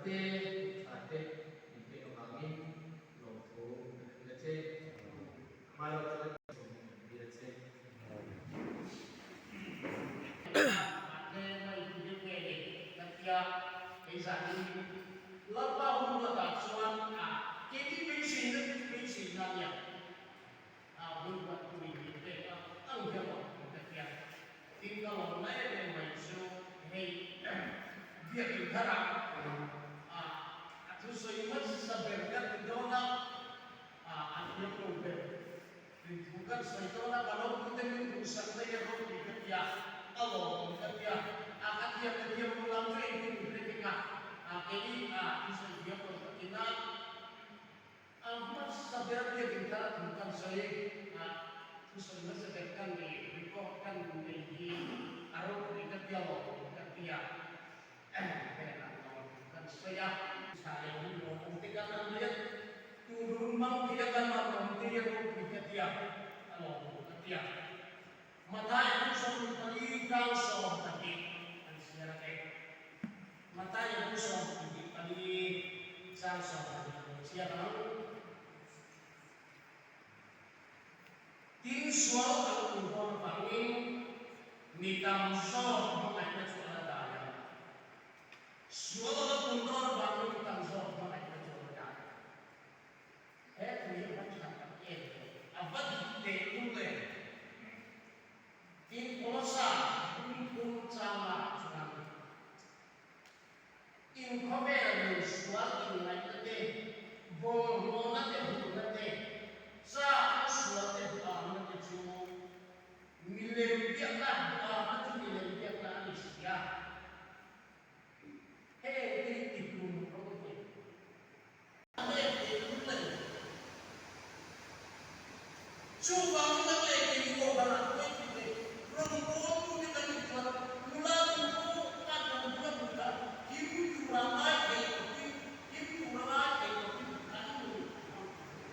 te, hun tha te min pek avangin lawmthu kan hrilh a che. Amaherawhchu kan sawmin kan dil a che. Tin ka lawm na em em mai chu hei biakin tharah a thusawi hmasa ber kan ti dawn a, a thiam lo ber rin thu kan sawi dawn a, ka lo pute min duhsak daih a ropui ka ti a, a lawmawm ka ti a, a ka thiam ka thiam lo lam chu engtin min hre vek a, kei thusawi thiam lo ka ti na. A hmasa ber biakin thar a thu kan sawi a, thusawi hmasa ber kan nei, record kan nei hi a ropui ka tia lo ka tia vel ang lo kan sawi a. Tha leh hun lo awm te kan ang lian, tun hun hmang thei a kan han awm te hi a ropui ka tia a lawmawm ka tia. Mathai bu 24 tang 12 an chhiar a e. Mathai bu 24 chang 12 an chhiar ang. Tin sual an tum dawn avangin mi tam zawk hmangaihna chu a la dai ang. Sual a la tum dawn avangin mi tam zawk hmangaihna chu a la dai ang. He thu hi a va tha tak em! A va dik teh tum em? Tin, Kolosa bungphum changah chuan inkhawvel nun sual inngaihna te, bawlhhlawhna te hmuhna te, chakna sual te duhahna te chu milem biakna, duhahna chu milem biakna a ni si a. Heng te hi tihlum rawh u. A nep teh lul a ni. Chuvangin a leh kei kohhran ah pawh i ti rawn kawl tu te kan nih chuan nula nu pawh khan kan bula mut a him tura ngai thei khawpin him tura ngai thei khawpin kan nun a hmang thei.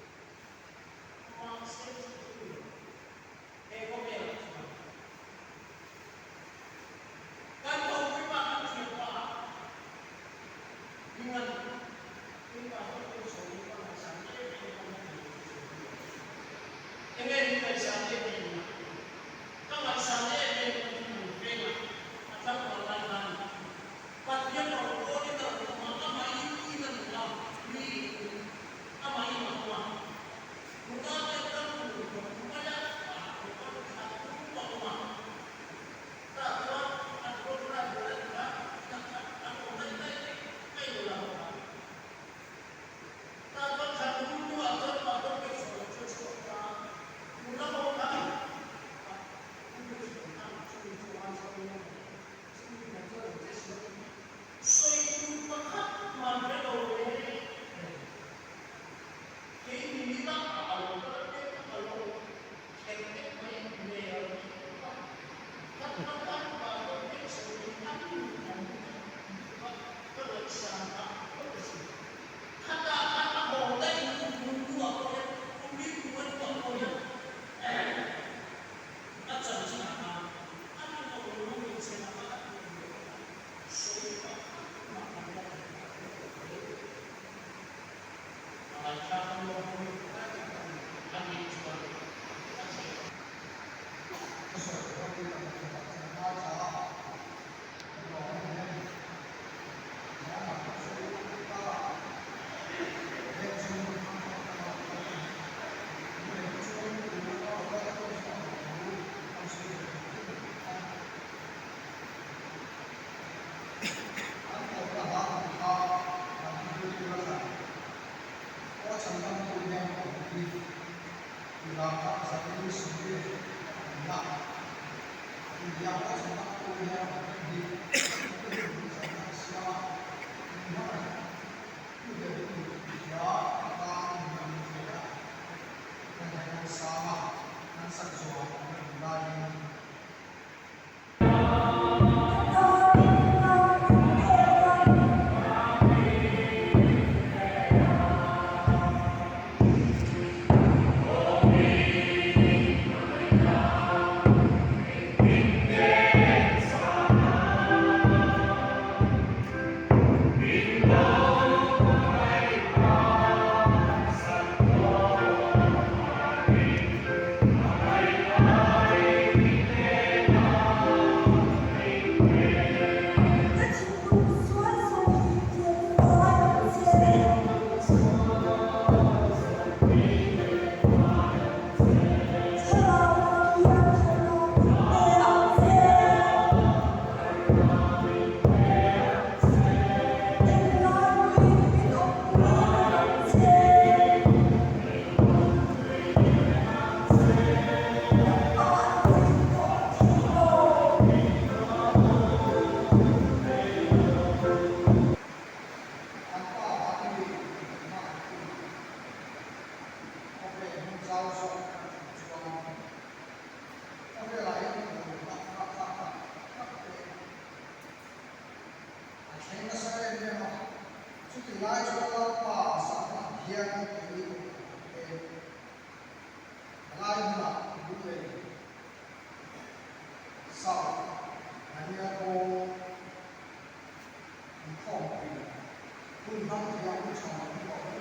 lai chuan Lalpa sangah hian keini kohhran te palai hmunah Lunglei South Mania Hall inkhawmpui hun hmang thei a hun tha hun tawh hi.